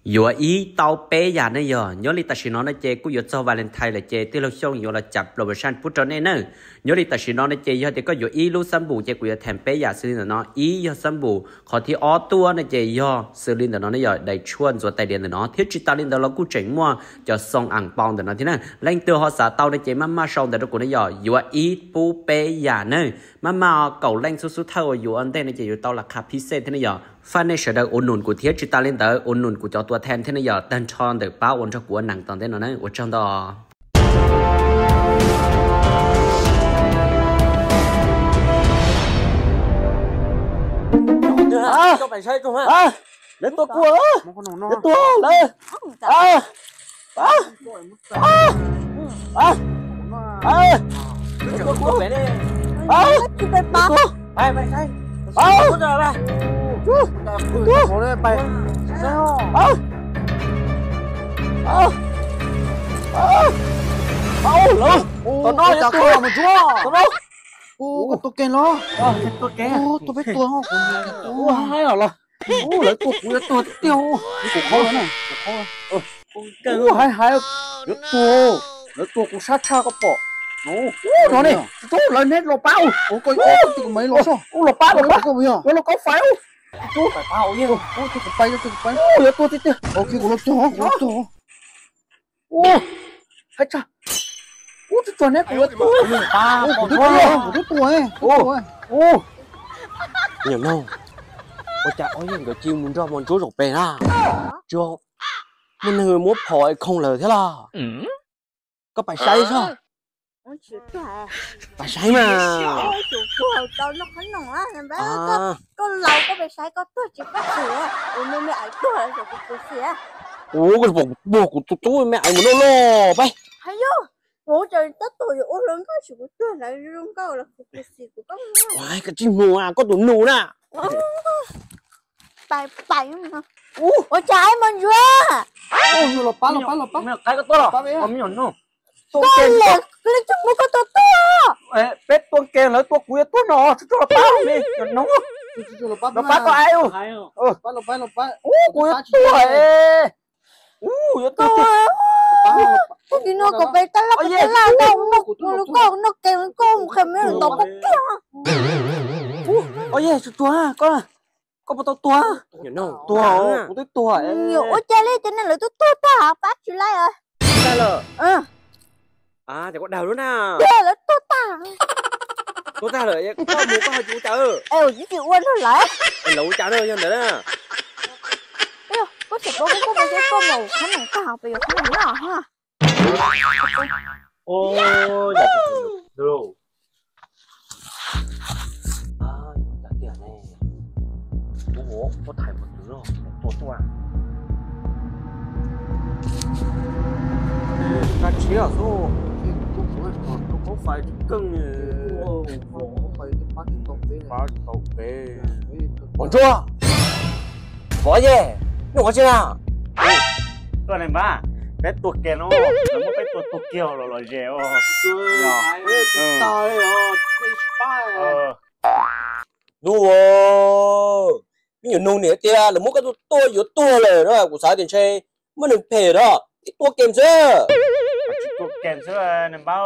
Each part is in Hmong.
Yuav ib tau peb yam ne yog. Nyob li tam sim no no ces kuj yuav txog Valentine lawm ces tij laug Xyooj yuav los cam promotion pub rau nej nawb. Nyob li tam sim no no ces yog tias koj yuav ib lub xab npum ces kuv yuav them peb yam xws li ntawm no. Ib yog xab npum, qhov thib ob tuaj no ces yog xws li ntawm no ne yog daim tshuaj ntxuav tais diav ntawm no, thiab tsis tas li ntawd los kuj tseem muaj cov xoo am pau ntawm no thiab na. Leej twg ho xav tau no ces maj maj sau ntawv rau kuv ne yog, yuav ib pub peb yam nawb. Maj maj kaum leej xub xub thawj uas yuav ua ntej no ces yuav tau las qha phib xej thiab ne yog. Faj nej sawv daws ua num kuv thiab tsis tas li ntawd ua num kuv cov tua them thiab ne yog, tag nrho ntawm pab uas nrog kuv ua neej tom ntej no na, ua tsaug ntau. Lawv tua kuv, lawv tua lawv. Tom no, tom no, tua ke los, tua peb tua, ua haib los los, lawv tua kuv yuav tuag tiag tiag, kuv qhov, hais hais, yuav tuag, lawv tua kuv sab tshaj koj pom. Rau ne, lawv neb los pab, los pab, los pab, los pab, los pab fais, kuv pais, kuv pais, yuav tuag tiag tiag, kuv los tuag, kuv los tuag. Ub, hais tsa, ub, tsuag tsuag neb, kuv yuav tuag, kuv twb tuag, kuv twb tuag. Nyuam Noog, ua cas ob yawg nkawd cia mus nrog Mos Ntsuab zaum pem na? Tsis muaj neeg muab phom es khoov lawm thiab los? Koj pais saib soj. Pais saib mas. Koj laus koj pais saib koj tuag tsis pab xwm, ua me me ais tuag lawm xyov kuv khuv xim. Ua koj pom kuv tuag kuv tus tub me ais mus noj loj pab. Hais yog, kuv tseem tab tom yuav ua hluas nkauj xyov kuv tuag lawm zoo nkauj los kuv khuv xim kuv koj. Koj tsis mus koj tus nus na. Pais pais. Ua cas Mos Ntsuab? Los pab, los pab, los pab. Koj lam li coj mus koj tua tuag. Peb tua ke lawv tua kuv yuav tuag no, tsuag tsuag los pab me nyuam noog. Los pab koj ais. Ub, kuv yuav tuag. Ub, yuav tuag. Tag kis no kom peb tab laj peb tab laj no, noj kuv lub koj noj ke koj mus qhia me lawm tos koj kiag. Ua yej, tsuag tsuag koj, koj puas tau tuag? Tuag, kuv twb tuag. Ua cas li ces nej lawv twb tuag tag pab tsis laib. Tuag tag lawm? Ces koj dag lub na. Lawv tuag tag. Tuag tag lawm koj mus koj ho tsis ua cas? Es ua tsis ua nrog lawv. Lawv ua cas na yog ntawd na? Koj tseem paub koj paub koj mas khab noom tag pes yuav khab noom noj ha. Ua thaiv mus twv tua tuaj. Nqa tshiab xwb. Tus khaub fais tsis keej. Pab tsis tau peb. Mos Ntsuab, Mos Yej, nej ua dab tsi na? Tuaj ne npab, peb tua ke no, lawv muab peb tua tuag kiag los los zes os. Ntuj, me nyuam noog niam tias lawv muab koj tua tuag yuav tuag lawm na, kuv xav tias ntshe muaj neeg phem na, ib tua ke xwb. Tsis tua ke xwb ne npab,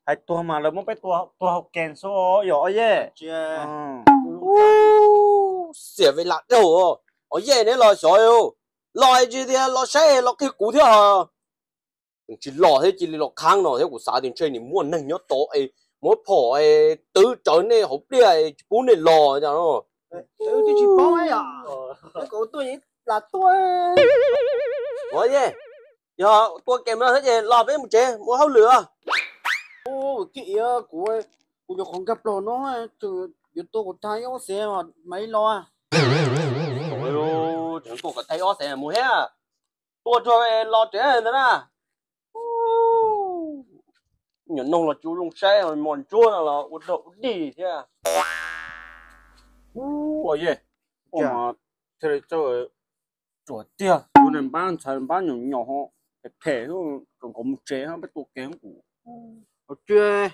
hais tuag mas lawv muab peb tua tuag hauv ke xwb yog Ob Yej. Xiam ve lam daug, Ob Yej neb los xyov, los es tsis tias los saib los qhia kuv thiab. Tsis los thiab cia li los khab no thiab, kuv xav tias ntshe nim muaj neeg nyob tod es muab phom es twb rawv nej hauv pliaj es tsis pub nej los. Twb tsis paub, kom tuaj lam tuaj. Yog tua kem no thiab ces los peb mus tsev mus hauj lwm. Kuv, kuv nyuam qhuav nkag plaws no, yuav tua kom tag ib ob xev mam li los. Tseem tua kom tag ib ob xev mus thiab. Tua tsuag los tsev ntawd na. Nyuam noog los tsis ua zoo saib, Mos Ntsuab no los ua dog ua dig thiab. Ua ye, thiaj li txawj ruam tiag, tus niag npab ntxhais npab nyuam nyom ho phem phem, kom nkawd mus tsev peb tua ke kuv. Tsis,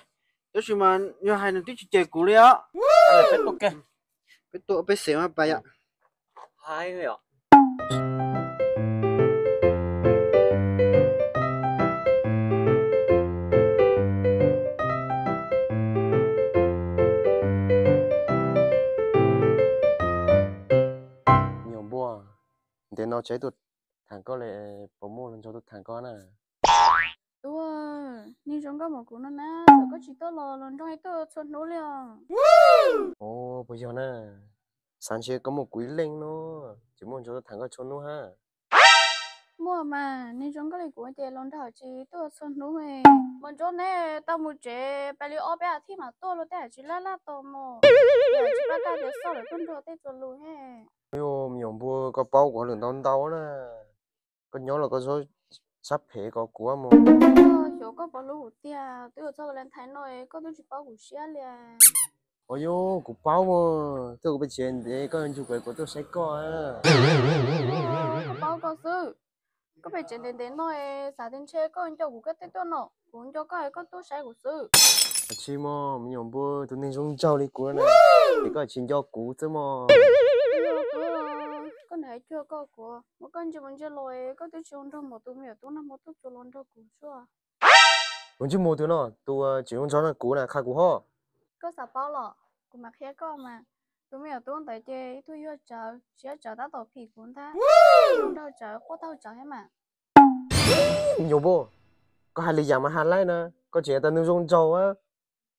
tab sis mas yog hais nws twb tsis cem kuv li os. Peb tua ke, peb tua peb xev mas pais yom. Hais os. tias no tsev tuaj tham koj li, puas muaj hluas nraug tuaj tham koj na? Tuaj, neeg zoo nkauj mas kuv no na, thaum koj tsis tuaj los hluas nraug tuaj txhua hnub li os. Ua puas yog na? Xav ntshe koj muaj kuv ib leeg no, tsis muaj hluas nraug tuaj tham koj txhua hnub hab. Muaj mas, neeg zoo nkauj li kuv ces hluas nraug tsis tuaj txhua hnub. Mas ntsub neb tau mus tsev peb li ob peb as thiv mas tuaj luag tej tsis laj laj tos mus, tsis pab kaj tias xauj lawv tuaj nrog tej txhua lus he. Me nyuam npua, koj paub kuv hauj lwm ntau ntau na, koj nyob los koj sab phem kom kuv mus. Xyov koj puas hlub kuv tiag, twb yuav txog Valentine no koj twb tsis paub kuv siab li. Ua yog kuv paub mas, twb kuv pem tsev ntev koj ntsug kuv, kuv tuaj saib koj. Kuv paub koj xwb. Koj pem tsev ntev ntev no, xav tias ntshe koj nco kuv koj thiaj tuaj no, kuv nco koj koj tuaj saib kuv xwb. Tsis mog, me nyuam npua, tus neeg zoo nraug li kuv na, es koj tsis nco kuv xwb mog. Koj niam hais cuag koj kuv, muab koj ntsia mus ntsia los koj twb tsis ua nraug npaum tus me nyuam tub nag hmo tuaj txuas los nrog kuv xwb. Tus ntsej muag twg no, tus tsis ua nraug nrog kuv na, qha kuv hov. Koj xav paub los, kuv mam qhia koj mas. Tus me nyuam tub ntawd ces ib tug yuag tsawv, siab tsawv tab tom phim kuv ntag. Nraug tsawv, quaj taug tsawv thiab mas. Me nyuam npua, koj hais li yam mas hais laib na, koj tseem yog tus neeg zoo nraug,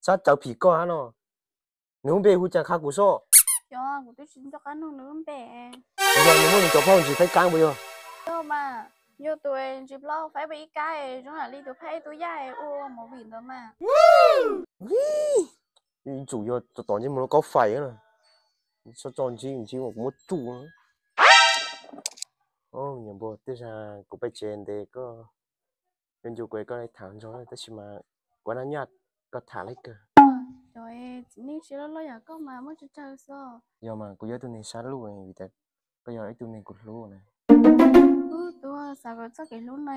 sab tsawv phim koj hab no. Nws lub npe hu cas qha kuv soj. Xyov, kuv twb tsis nco qab nug nws lub npe. Yog nws muaj nws cov phauj ntsis faib kab puas yog? Yog mas, yog tus ntsis plaub faib peb ib kab zoo yam li tus phab ib tug yaj ua movie ntawd mas. Ib tsum yog tom ntsej muag lub kaub fais na. Tso tso ntsib ntsib kuv muab tsuj. Nyuam npua, tej zaum kuv pem tsev ntev koj, koj ncu kuv koj tham nrog tab sis mas kuv naj nyaj koj tham laib kawg. Cov txiv neej siab loj loj yam koj mas muaj tsawg tsawg xwb. Yog mas kuv yog ib tug neeg sab luj vim tias koj yog ib tug neeg kuv hlub na. Ub, tuaj xav kom txoj kev hlub no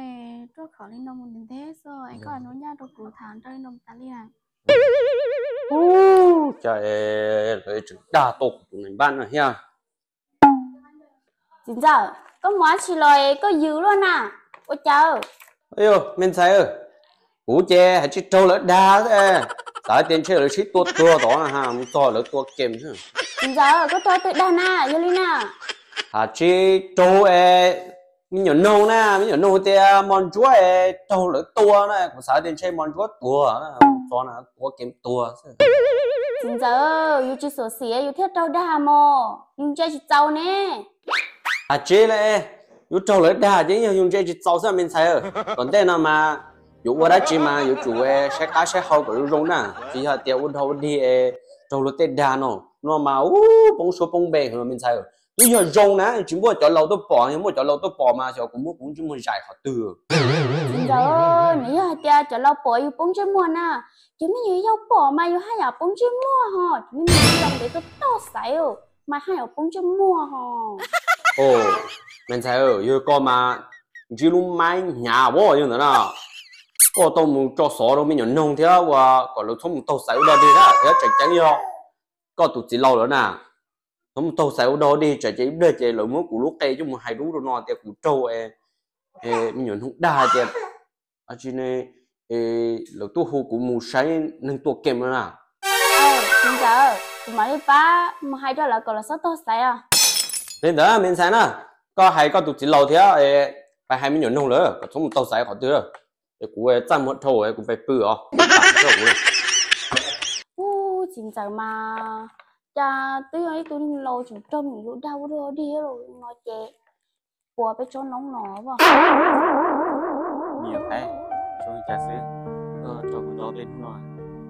ruaj khov li no mus ntev ntev xwb es koj naj nyaj rau kuv tham nrog li no mus tas li na. Ub, cas lawv tseem dag tau kuv tus neeg npab no thiab. Txiv ntxawm, koj mus dab tsi los es koj yws luaj na? Ua cas? Yog me ntxhais, kuv ces hais tsis raug lawv dag, xav tias ntshe lawv sib tua tuag tod na, mus txog lawv tua kem xwb. Txiv ntxawm, koj tua twg dag na, yog li na? Hais tsis raug es me nyuam noog na, me nyuam noog tias mos ntsuab es raug lawv tua na, kuv xav tias ntshe mos ntsuab tuag, txog na tua kem tuag xwb. Txiv ntxawm, yus tsis xyuam xim yus thiaj raug dag mos, yus ntse tsis txaus ne. Hais tsis li, yus raug lawv dag ces yog yus ntse tsis txaus xwb me ntxhais. Tom ntej no mas yuav ua dab tsi mas yuav tsum saib qab saib hau kom zoo zoo na, tsis yog tias ua dog ua dig es raug luag tej dag no, no mas ub poob suab poob npe heev me ntxhais. Twb yog zoo na, tsis muaj cov laus tuaj pom, yog muaj cov laus tuaj pom mas xyov kuv muab kuv ntsej muag zais qhov twg. Txiv ntxawm, nws yog hais tias cov laus pom yus poob ntsej muag na, cov me nyuam yaus pom mas yus haj yam poob ntsej muag ho, cov me nyuam yaus ntev tuaj toj xaiv mas haj yam poob ntsej muag ho. Me ntxhais, yog koj mas ntsib lub maib hnyav voj yog ntawd na, koj tau mus tso xov rau me nyuam noog thiab ua kom lawv txhob mus taug xaiv ua dog dig na, thiab tseem ceeb yog koj tus txiv laus lawm na, txhob mus taug xaiv ua dog dig, tsam ces ib pliag ces lawv muab kuv lub qe coj mus hais rau ub rau no tias kuv raug me nyuam noog dag hais tias tsis ne, lawv tuaj hu kuv mus saib neeg tua kem no na. Txiv ntxawm, kuv mam li pab mus hais rau lawv kom lawv txhob taug xaiv os. Li ntawd me ntxhais na, koj hais koj tus txiv laus thiab, pab hais me nyuam noog lawm kom txhob mus taug xaiv qhov twg, es kuv txaj muag dhau kuv pais pw os. Ub, txiv ntxawm mas, cas twb yog ib tug neeg laus tseem raug me nyuam yaus dag ua dog dig no ces puas peb tsob noob no as. Me nyuam qaib, zoo li cas xwb, koj raug kuv nco tej hnub no?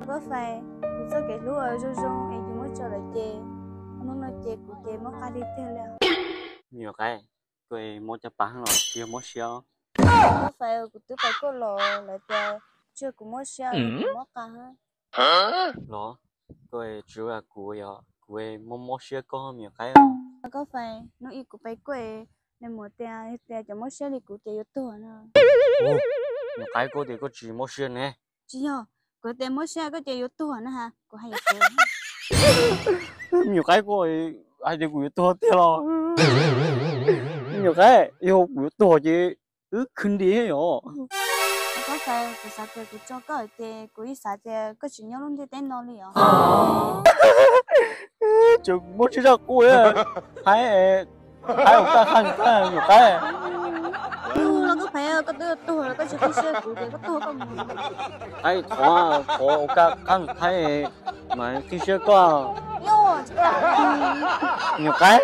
Koj fais, kuv txoj kev hlub zoo zoo es yus muab tso lawm ces hnub no ces kuv ces mob qab tiag tiag li. Me nyuam qaib, koj mob caj pas los tsis yog mob siab? Koj fais, kuv twb pais kuaj los lawv tias tsis yog kuv mob siab, kuv mob qab. Los, koj tsis ua kuv yog kuv mob mob siab koj me nyuam qaib. Koj fais, hnub ib kuv pais kuaj, nws muab tias tias cov mob siab li kuv ces yuav tuag no. Me nyuam qaib, koj tias koj tsis mob siab ne? Tsis yog, kuv tias mob siab koj ces yuav tuag na ha, kuv hais yog kuv. Me nyuam qaib, koj hais tias kuv yuav tuag tiag los? Me nyuam qaib, yog kuv yuav tuag ces wb khwv nti thiab yom. Koj fais, kuv xav tias kuv tso koj ces kuv ib xav tias koj tsis nyob lub ntiaj teb no li os. Tseem mob siab zaj qub, hais Qaib, ua kab qab ntawd thaij nyuam qaib. Los koj phem, koj twb tuag los koj tsis qhib siab kuv ces koj tuag koj mus. Qaib, thov, thov ua kab qab ntawd thaij mas qhib siab koj. Nyuam qaib,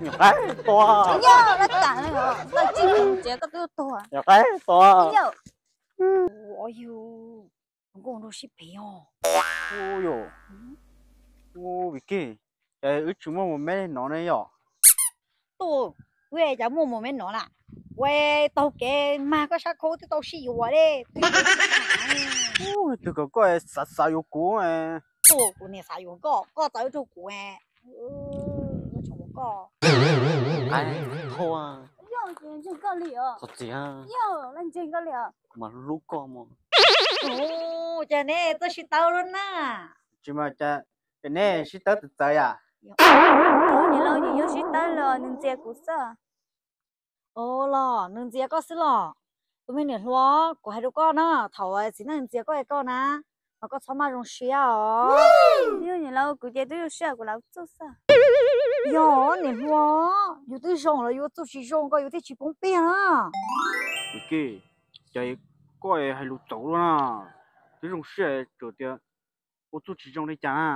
nyuam qaib, tua. Nyuam qaib, tua. Ua yus nkauj nraug sib phem os. Ua yus, ua Vicky, cas wb tsis muaj mus meb li no ne yom? Tuaj, wb cas muaj mus meb no na? Ua taug kev mag koj sab khau twb tau sib yuav li. Twg kom koj xav xav yuav kuv? Tuaj, kuv niam xav yuav koj, koj txawv rau kuv. Koj, ntseeg koj li os. Yog, ntseeg koj li os. Mas hlub koj mog. Cas neb txawj sib tawb lub na? Tsis mas, ces neb sib tawb txawv txawv yam. Niam laus, nws yuav sib tawb los nws ntxias kuv xwb. Los nws ntxias koj xwb los? Tus me niam hluas, kuv hais rau koj na, thaum txiv neej ntxias koj es koj na, mas koj txhob maj zoo siab os. Niam laus, kuv ces twb zoo siab kuv laus txuj xwb. Yog niam hluas, yus twb zoo los yus txuj tsis zoo koj yus thiaj tsis poob piam na. Ces koj hais lus txaus luaj na, twb zoo siab tsuas tias ua txuj tsis zoo li cas na.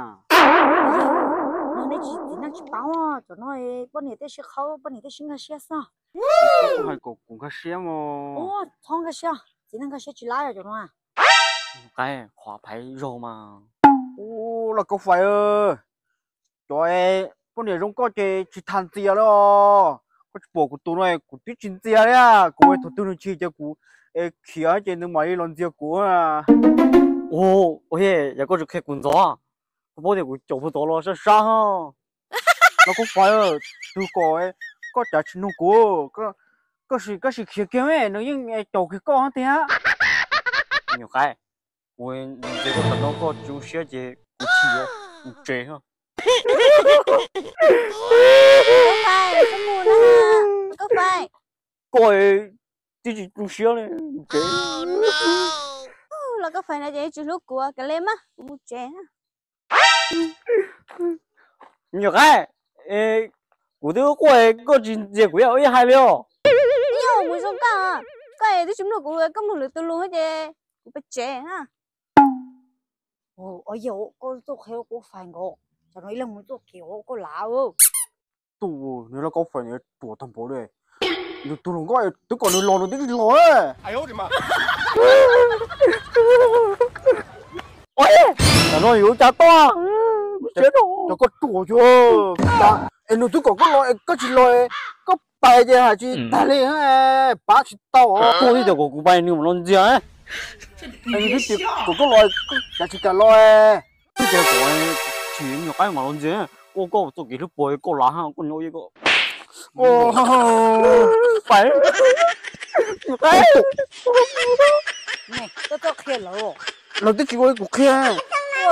No nej tsis txiv neej tsis paub, cov no poj niam thiaj sib qhaub poj niam thiaj sib nkag siab xwb. Koj hais kom kuv nkag siab mog. Txhob nkag siab, txiv neej nkag siab tsis lab cov no. Qaib, qhuav phaiv zaug mas. Ub, los koj fais, cov poj niam zoo koj ces tsis tas ntxias li os. Koj tsis pom kuv tus no kuv twb tsis ntxias li, kuv thaum twg nws chim ces kuv khiav ces nws mam li los ntxias kuv. Ua, yog koj tsis qhia kuv ntxov, koj paub tias kuv caum puag tod los sab sab. Los koj fais, tus kom koj cav tsis nug kuv, koj sim khiav kiag me nws yeej caum kiag koj tiag. Nyuam qaib, kuv ntxias koj tas no koj tsis zoo siab ces kuv tsis yuav, kuv tsev. Koj tsis zoo siab li, kuv tsev. Los koj fais no ces tsis hlub kuv, kav liam mas kuv mus tsev. Nyuam qaib, kuv twb quaj koj tsis ntxias kuv ib hais li os. Yog mus zoo koj, koj twb tsis mloog kuv, koj mloog lwm tus lus ces kuv pes tsev. Yog koj tuaj qhia kuv fais nkaus, tam no ib leeg mus tuaj kev koj lav. Tus nws los koj fais nws ruam tag npaum li, nws tus hluas nkauj twb kom nws los nws twb tsis los. Tam no yuav ua cas tau, cov koj ruam yog, es nws twb kom koj los es koj tsis los, koj pais ces hais tsis tag li, pab tsis tau. Koj twb tias kom kuv pais nws mam los ntxias, nws twb tias kom koj los, cas tsis kam los. Twb tias kom tsis nyuam qaib mam los ntxias, koj koj txoj kev hlub puag koj lav koj nyob koj. Pais, nyuam qaib, koj qhia lawv, lawv twb tsis ua li kuv qhia. Koj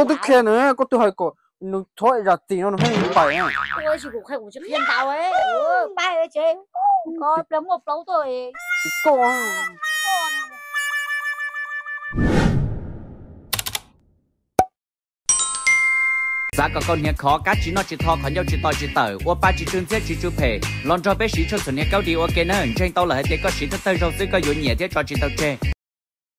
twb qhia nws, koj twb hais kom nws txhob zam txim no nws thiaj li pais. Koj Xav kom koj hniav khov, kab tsis noj tsis tho, qhov ncauj tsis to tsis tawm, ua pa tsis tsw ntxhiab tsis tsw phem, los nrog peb siv tshuaj txhuam hniav Kaub Di ua ke nawb. Ntseeg tau lawm hais tias koj siv thawj thawj zaug xwb koj yuav nyiam thiab tso tsis tau tseg.